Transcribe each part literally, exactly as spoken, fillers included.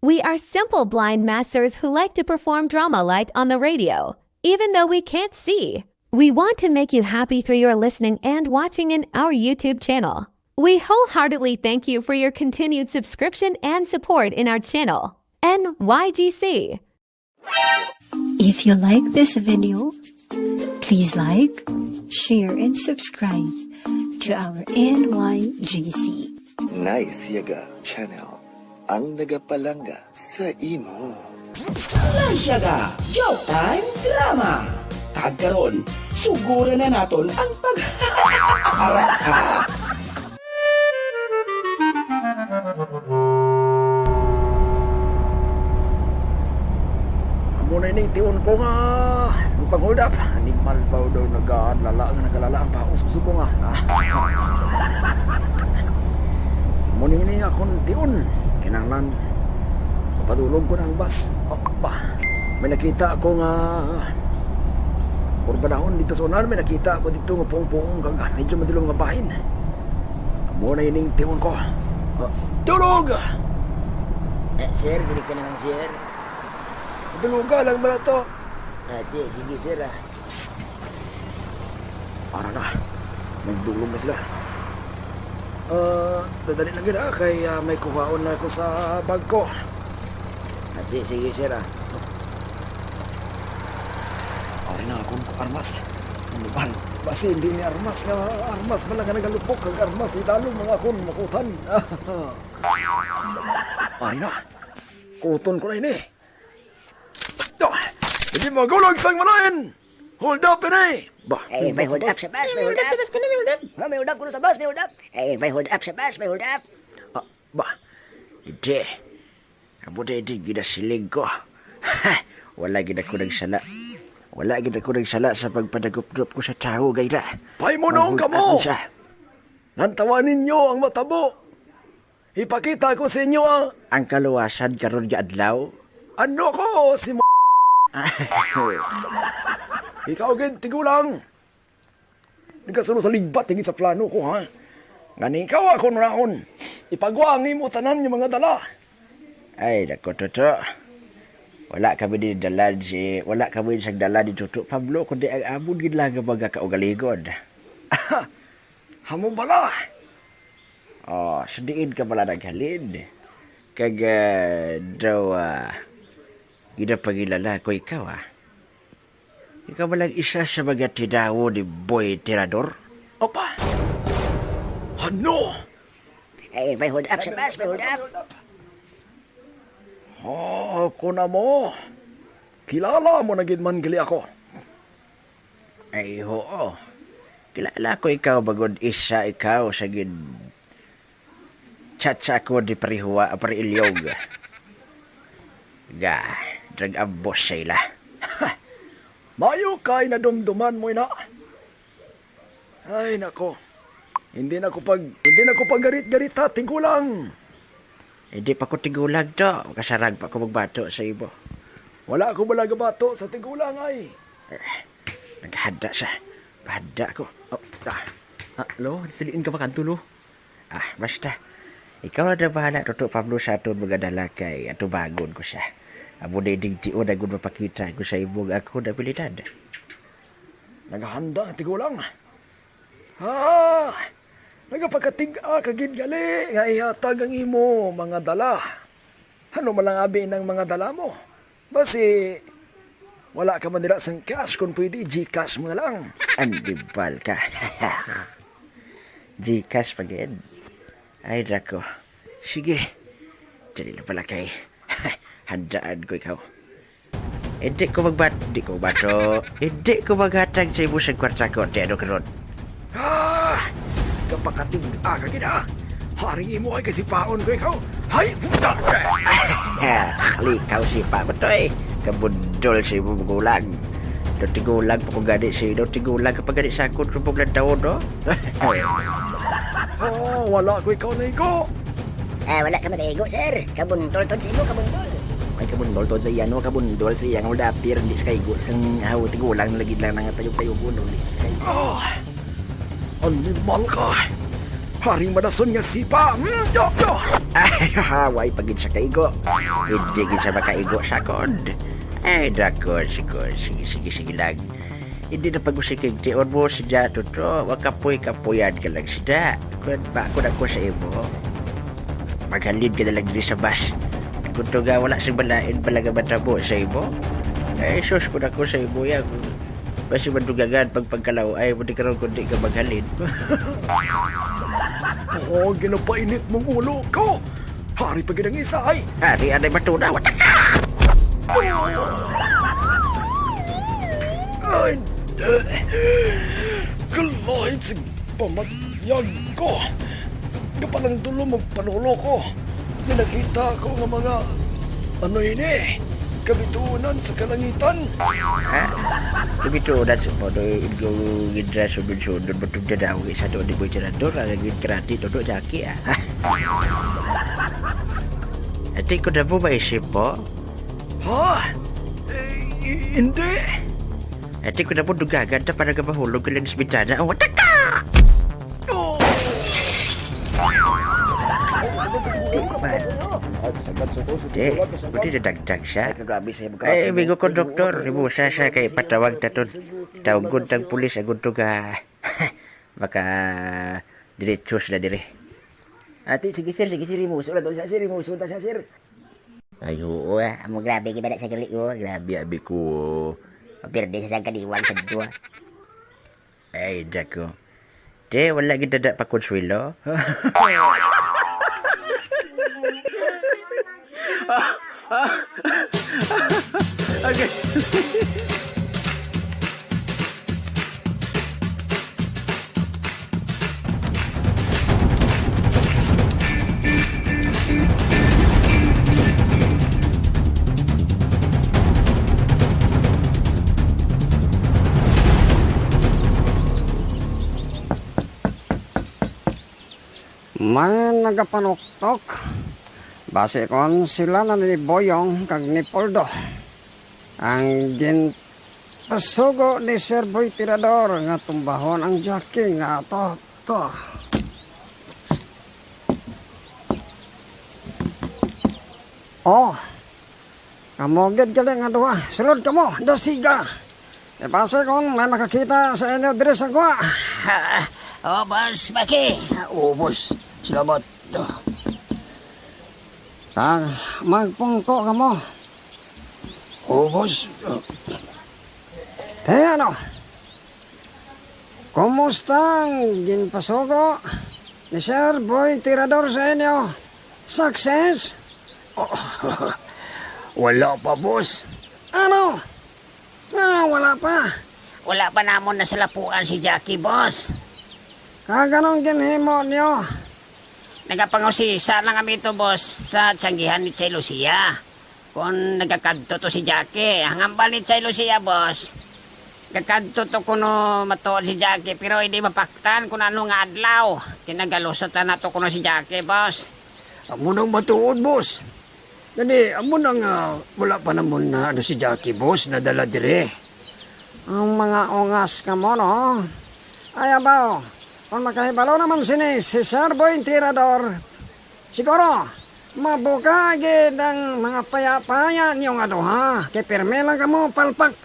We are simple blind masters who like to perform drama like on the radio, even though we can't see. We want to make you happy through your listening and watching in our YouTube channel. We wholeheartedly thank you for your continued subscription and support in our channel, N Y G C. If you like this video, please like, share, and subscribe to our N Y G C. Nice Yaga Channel, ang nagapalangga sa imo. Nice Yaga Joke Time Drama. Kag karon, suguran na naton ang pag Amo na ining tion ko nga magpang-hold up. Animal ba daw nagalala nga nagalala ang paos ko subong, ah. Amo na ini nga akon tion. Kinahanglan mapadulog ko na ang bus. Oh, ba. May nakita ako nga urbanahon dito sa unahan. May nakita ako dito nga puong-puong kag medyo madulom nga bahin. Amo na ining tion ko. Ah, tulog! Eh, sir, dili ka naman, sir. Tuluga lang ba to? Ah, di, sige, sir, ah. Para na. Nagdulog na sila. Ah, dadali lang gid, ah, kay, ah, may kuhaon na ako sa bag ko. Ah, di, sige, sir, ah. Ari na akon armas. Ano ba? Basi hindi ni armas nga armas pala nga nagalupok kag armas idalom mga akon makutan. Ari na. Kuton ko na ini. Ah! Hindi magulag sang malain! Hold up ini! Ba? Eh, may hold up sa bus, may hold up. May hold up sa bus, may hold up. May hold up kuno sa bus, may hold up. Eh, may hold up sa bus, may hold up. Ah, ba? Hindi. Amo na ini ginasiling ko. Wala gid ako nagsala. Wala gid ako nagsala sa pagpadagupdop ko sa tawo, gayda. Pahimo noon kamo! Mahulat siya. Lantawan ninyo ang matabo. Ipakita ko sa inyo ang Ang kaluwasan karon nga adlaw. Ano ko, si mo-, Ikaw gid, tigulang. Nagkasulo sa ligbat, higit sa plano ko, ha? Ngani ikaw ako nunahon. Ipagwa ang imo tanan nga mga dala. Ay, naku, Toto. Wala kami ni dalan si, wala kami sa dalan ni Toto Pablo, kundi ang amon gid lang nga mga kaugalingon. Amo bala? Oh, sa diin ka bala naghalin? Kag, ah, daw, ah, ginapangilala ko ikaw, ah. Ikaw bala ang isa sa mga tinawo ni Boy Tirador? Opa! Ano? Eh, may hold up sa bus, may hold up. Oh, ako na mo. Kilala mo na gid man gali ako. Ay, oo. Kilala ko ikaw, bangod isa ikaw sa gin-chat sa ako ni Parihuwa, Pari Ilyog. Ga, drug abos sa ila. Mayo kay nadumduman mo ina. Ay, nako. Hindi na ko pag, hindi na ko paggarit-garit ha, tigulang. Hindi pa ko tigulang, to. Makasarag pa ko magbato sa imo. Wala ko bala gabato sa tigulang, ay. Eh, naghada siya. Bahada ko. Oh, ah. Ah, lo, siliin ka ba kanto, lo? Ah, basta. Ikaw na bahala, Toto Pablo, sa aton mga dala kay atubangon ko siya. Amo na ining tion ang mapakita ko sa imo nga akon abilidad. Naghanda, tigulang. Ah, nagapakatig-a ka gid gali nga ihatag ang imo mga dala. Ano man lang abi nang mga dala mo? Basi, wala ka man dira sang cash, kung pwede, GCash mo na lang. Andibal ka. GCash pa gid. Ay, dako. Sige. Dali lang pala kay handaan ko ikaw. Hindi ko magbat-, hindi ko magbato. Hindi ko maghatag sa imo sang kwarta ko, ti ano karon? Ah! Kapakating-a ka gid, ah! Haring imo ay kasipaon ko ikaw! Hay! Likaw sipa ko to, eh. Kabundol sa imo magulang. Daw tigulang pa ko gani sa imo, tigulang ka pa gani sa akon kung paglantaon, no? Oh, wala ko ikaw naigo. Ah, wala ka maligo, sir. Kabundol to sa imo, kabundol. Ay, kabundol to sa iya, no? Kabundol sa iya nga wala apir, hindi sa kaigo sang haw, tigulang na lagi lang nga tayog-tayog, no? Hindi sa kaigo. Ah! Animal ka! Paring madason nga sipa. Mm, do, do. Ay, haway pa gid sa kaigo. Hindi gid sa makaigo sa akon. Ay, dako, sige, sige, sige, sige lang. Hindi na pag-usikig tion mo, sida, Toto. Makapoy-kapoyan ka lang, sida. Kung ba ako na ko sa imo, maghalin ka na lang diri sa bus. Kung to nga, wala sing balain pala nga matabo sa imo. Ay, sus, kung ako sa imo, yan. Basi madugangan pag pagkalaw ay mo di karon kundi ka maghalin. Oh, ginapainit mong ulo ko. Hari pa gid ang isa ay. Hari anay matuna, wata ka! Ay, kalahit sa pamatyag ko. Kapalang tulo magpanulo ko. May nakita ko nga mga, ano ini? Kabitunan sa kalangitan. Ha? Kabitunan sa pano, ikaw gidra sundon-sundon, matugda daw, isa to, di mo itirador, ang naging karate, todo, Jackie, ah. Ha? Ati ko na mo maisip mo? Ha? Eh, i-, hindi. Ati ko na mo dugagan, ta para ka mahulog ka lang sa bintana. Ang wata ka! Oh! Di ba? Di, pwede na dagdag siya. Ay, grabe sa imo. Ay, amigo ko, doktor, himusa siya kay patawag ta to. Tawgon tang pulis, agud to ka. Baka diretso sila dire. Ati, sige, sir, sige, sir, himuso na to siya, sir, himuso na siya, sir. Ay, oo, ah. Amo, grabe, kay bala sa gali, oh. Grabe, abi ko. Mapirdi sa sang kaliwang sa duwa. Ay, dako. Te, wala gid dada pa konsuelo? Okay. May nagapanuktok. Basi kon sila na ni Boyong kag ni Poldo. Ang ginpasugo ni Sir Boy Tirador nga tumbahon ang Jackie nga ato, to. Oh, kamo gid gali nga duha. Sulod kamo, dasiga. Ipasig kon may makakita sa inyo diri sa gwa. Oh, boss, Maki. Oh, boss. Salamat. Ah, magpungko kamo. Oh, boss. Eh, ano? Kumusta ang ginpasugo ni Sir Boy Tirador sa inyo? Success? Oh, wala pa, boss. Ano? Nga wala pa? Wala pa namon nasalapuan si Jackie, boss. Kag anong ginhimo niyo? Nagapangusisa lang kami to, boss, sa tiyanggihan ni Chay Lucia. Kung nagakadto to si Jackie, ang hambal ni Chay Lucia, boss, gakadto to kuno matuod si Jackie, pero hindi mapaktan kung ano nga adlaw. Kinagalusot na to kuno si Jackie, boss. Amo nang matuod, boss. Gani, amo na nga wala pa namon na, ano, si Jackie, boss, nadala dire. Ang mga ungas kamo, no? Ay, abaw, kung makahibalo naman sini si Sir Boy Tirador, siguro, mabuka gid ang mga paya-paya niyo nga duha, kay pirmi lang kamo palpak.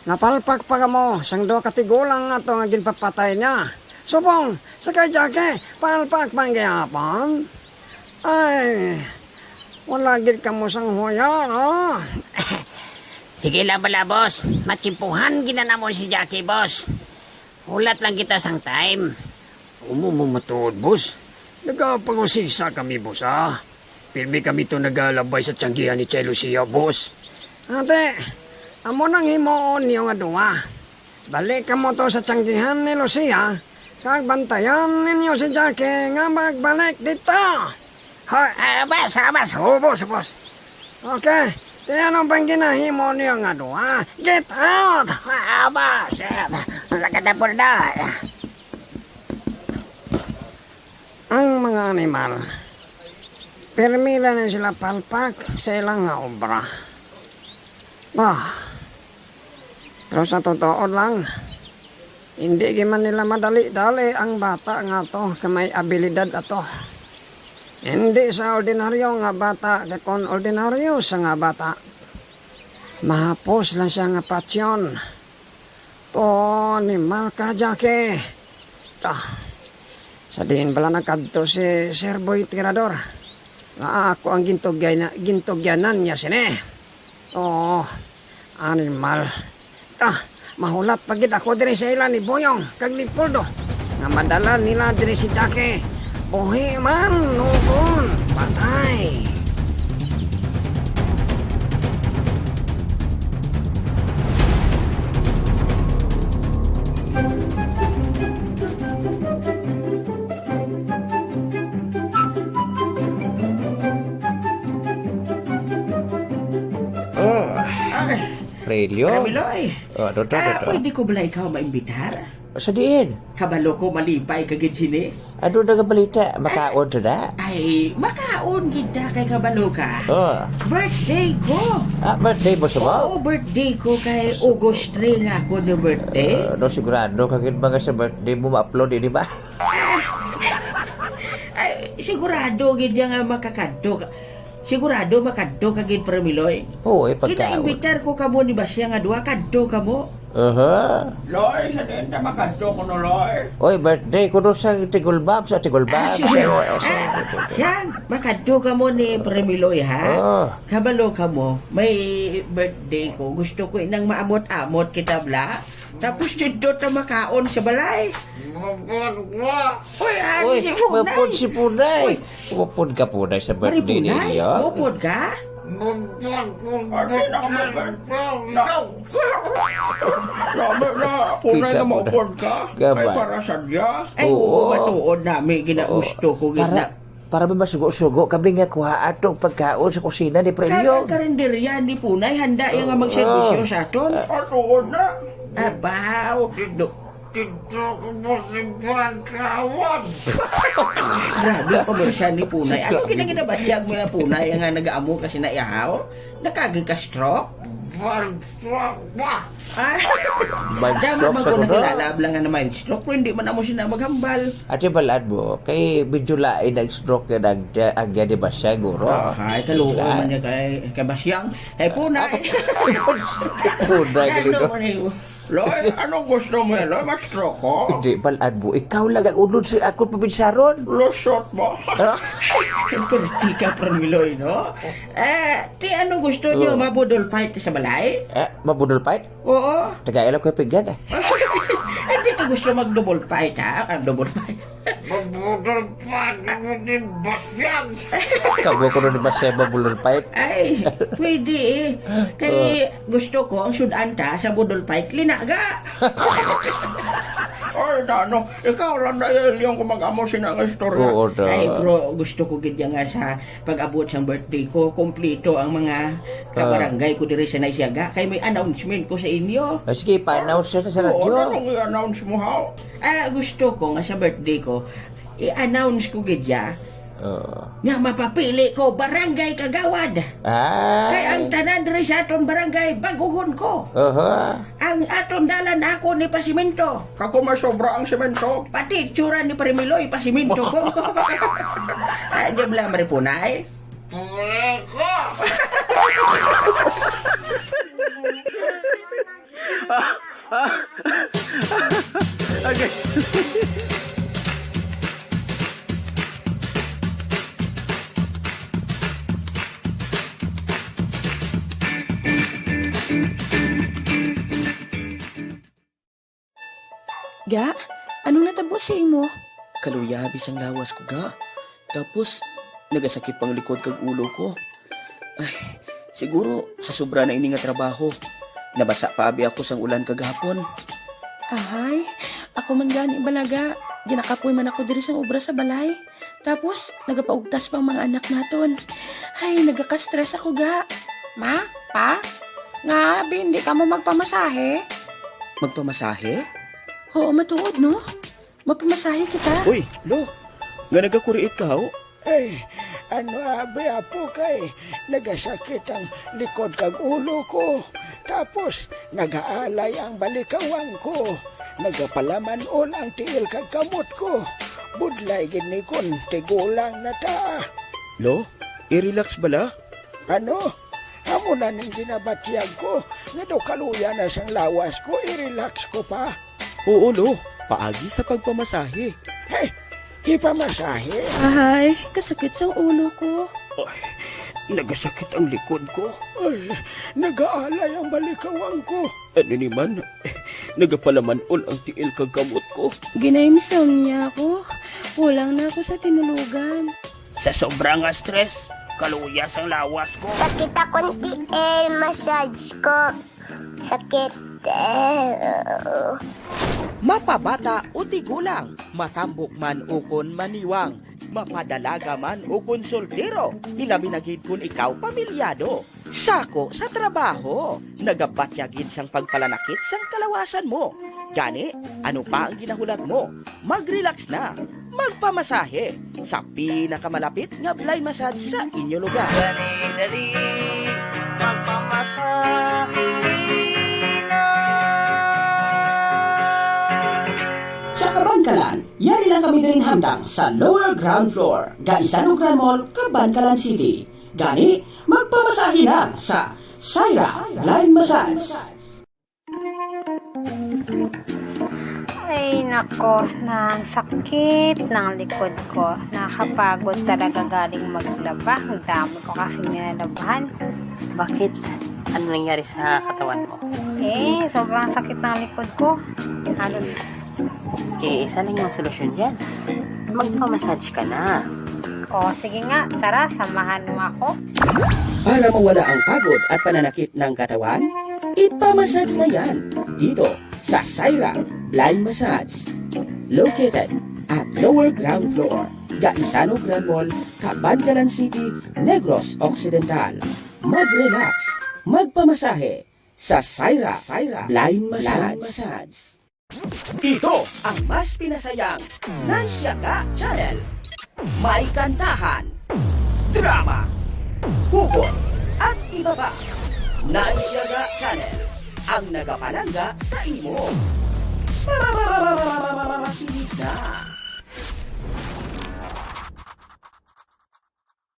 Napalpak pa kamo sang duha ka tigulang ato nga ginpapatay niya. Subong, sa kay Jackie, palpak man gihapon. Ay, wala gid kamo sang huya, no? Sige lang bala, boss. Matsimpuhan gid na namon si Jackie, boss. Hulat lang kita sang time. Amo mo matuod, boss. Nagapangusisa kami, boss, ah. Pirmi kami to nagalabay sa tiyanggihan ni Chay Lucia, boss. Ate, amo nang himuon niyo nga duwa. Balik kamo to sa tiyanggihan ni Lucia, kag bantayan ninyo si Jackie nga magbalik dito. Ha, ah, boss, ah, boss. Oh, boss, boss. Okay. Kaya ano bang ginahimo niyo nga duha? Get out! Ah, boss. Ang mga animal, pirmi lang na sila palpak sa ilang nga obra. Ah, pero sa totoo lang, Hindi gid man nila madali-dali ang bata nga to, ka may abilidad ato. Hindi sa ordinaryo nga bata, kay kon ordinaryo sa nga bata, mahapos lang siya nga patyon. To, animal ka, Jackie. Ta, sa diin bala nagkadto si Sir Boy Tirador? Nga ako ang gintugyan, gintugyanan niya sini. Oo, animal. Ah, mahulat pa gid ako diri sa ila ni Boyong kag ni Poldo nga madala nila diri si Jackie. Buhi man, o kon patay. Oh, Ay, Relyo? Ramiloy. Oh, Dodo, Ah, Dodo. Pwede ko bala ikaw maimbitar? Sa diin? Kabalo ko malipay ka gid sini. Ano na nga balita? Makaon ta na? Ay, makaon gid ta kay kabalo ka. Oh. Birthday ko. Ah, birthday mo sa mo? Oo, birthday ko kay August three nga ako ni birthday. Ah, no, sigurado ka gid mga sa birthday mo ma-upload, eh, di ba? Ay, sigurado gid siya nga makakadto ka. Sigurado makadto ka gid, Premiloy. Oo, eh, pagka- Ginaimbitar ko kamo ni Basya nga duha, kadto kamo. Aha. Loy, sa diin ta makadto kuno, Loy? Oy, birthday ko do sa Tigulbab, sa Tigulbab. Ah, sure. Sa, sa, Ah, siya, makadto kamo ni Premiloy, ha? Oh. Kabalo kamo, may birthday ko. Gusto ko inang maamot-amot kita, bla. Tapos dito ta makaon sa balay. Mabagwa. Uy, ari Uy, si Punay. Mapod si Punay. Uy. Mapod ka, Punay, sa Ari, birthday Punay? Ninyo? Mapod ka? Mabagwa. Ate, na, mabagwa. Lami na, Punay, Kita na mo na. Mapod ka. Gabay. Kay para sa diya. Ay, Oo. Oo, matuod nami, ginagusto Oo. ko, Para gina- Para may masugo-sugo kami nga kuha atong pagkaon sa kusina ni Pre Kag Lyong. Ang karinderya ni Punay, handa iya nga magserbisyo Ah. sa aton. Ah. Atuon na. Abaw, do- Tidto ko mo si Bangkawag. Grabe ang pamersa ni Punay. Ano kinanginabatyag mo nga Punay nga nag-amo kasi na ihaw? Nakagi ka stroke? Bangkawag ba? Ah. Mind Damo stroke man sa ko kuno. Nakilala, abla nga na mind stroke, pero hindi man amo sina maghambal. Ate, balad mo, kay medyo lain ang stroke nga nag-, ang yan ni Basyang, guro. Ah, ay, kaluoy Bigla. Man niya kay, kay Basyang. Kay Punay. Punay, Ano galido. Man yung, Loy, anong gusto mo, Loy? Mas stroke ko? Hindi, balad mo. Ikaw lang ang unod sa akong pabinsaron. Lusot mo. Perti ka, Permiloy, no? Eh, ti ano gusto niyo? Oh. Mabudol fight sa balay? Eh, mabudol fight? Oo. Taga-ila ko yung pigyan, eh. Hindi ka gusto mag-double fight, ha? Ah, double fight. Mag-double fight, ano din, Basyang? Kabo ko nun ni Basyang, mag-double fight. Ay, pwede, eh. Kay Oh. gusto ko, ang sudan ta sa budol fight, linaga. Ay, na, ano, ikaw lang na yung kung mag-amo sina nga istorya. Oo, ta. Ay, bro, gusto ko gid nga sa pag-abot sang birthday ko, kompleto ang mga Ah. kabarangay ko diri sa Naisiaga. Kay may announcement ko sa inyo. Ah, sige, pa-announce siya sa Oo, radyo. Ano nung i-announce mo, haw? Ah, gusto ko nga sa birthday ko, i-announce ko gid siya Oo. nga mapapili ko barangay kagawad. Ah. Kay ang tanan diri sa aton barangay, baguhon ko. Aha. Ang aton dalan ako ni pasimento. Ako masobra ang simento. Pati itsura ni Parimiloy, pasimento ko. Ah, di ba, Maripunay? Pwede ko. Okay. Ga, anong natabo sa imo? Kaluya, abi, sang lawas ko, ga. Tapos, nagasakit pang likod kag ulo ko. Ay, siguro sa sobra na ini nga trabaho. Nabasa pa abi ako sang ulan kagahapon. Ahay, ako man gani bala, ga. Ginakapoy man ako diri sang obra sa balay. Tapos, nagapaugtas pa ang mga anak naton. Ay, nagaka-stress ako, ga. Ma? Pa? Nga, abi, hindi ka mo magpamasahe? Magpamasahe? Oo, matuod, no? Magpamasahe kita. Uy, Lo, nga nagakuriit ka, ho? Ay, ano, abi, apo, kay nagasakit ang likod kag ulo ko. Tapos, nagaalay ang balikawang ko. Nagapalaman-on ang tiil kag kamot ko. Budlay gid ni kon tigulang na ta. Lo, i-relax bala? Ano? Amo na ning ginabatyag ko, nga daw kaluya na sang lawas ko, i-relax ko pa. Oo, lo. Paagi sa pagpamasahe. Hey, ipamasahe? Ahay, kasakit sang ulo ko. Ay, nagasakit ang likod ko. Ay, nagaalay ang balikawang ko. Ano ni man? Nagapalaman-on ang tiil kag kamot ko. Gina-insomnia ako. Kulang na ako sa tinulugan. Sa sobra nga stress, kaluya sang lawas ko. Sakit akon tiil, massage ko. Sakit. Eh, Mapabata o tigulang, matambok man ukon maniwang, mapadalaga man ukon soltero, ilabi na gid kon ikaw pamilyado. Sako sa trabaho, nagabatyag gid sang pagpalanakit sang kalawasan mo. Gani, ano pa ang ginahulat mo? Mag-relax na. Magpamasahe sa pinakamalapit nga Blind Massage sa inyo lugar. Dali, dali, magpamasahe na. Sa Kabankalan, yari lang kami diri hamtang sa lower ground floor, Gaisano Grand Mall, Kabankalan City. Gani, magpamasahe na sa Syra Blind Massage. Ay nako, nang sakit ng likod ko. Nakapagod talaga galing maglaba. Ang dami ko kasi nilalabahan. Bakit? Ano nangyari sa katawan mo? Eh, sobrang sakit ng likod ko. Halos Eh, isa lang yung solusyon dyan. Magpamassage ka na. O, sige nga, tara, samahan mo ako. Para mawala ang pagod at pananakit ng katawan, ipamassage na yan dito sa Syra Blind Massage. Located at lower ground floor, Gaisano Grand Mall, Kabankalan City, Negros Occidental. Mag-relax, magpamasahe sa Syra Blind Massage. Ito ang mas pinasayang Nice Yaga Channel. May kantahan, drama, hugot, at iba pa. Nice Yaga Channel, ang nagapalangga sa imo. Makinig na.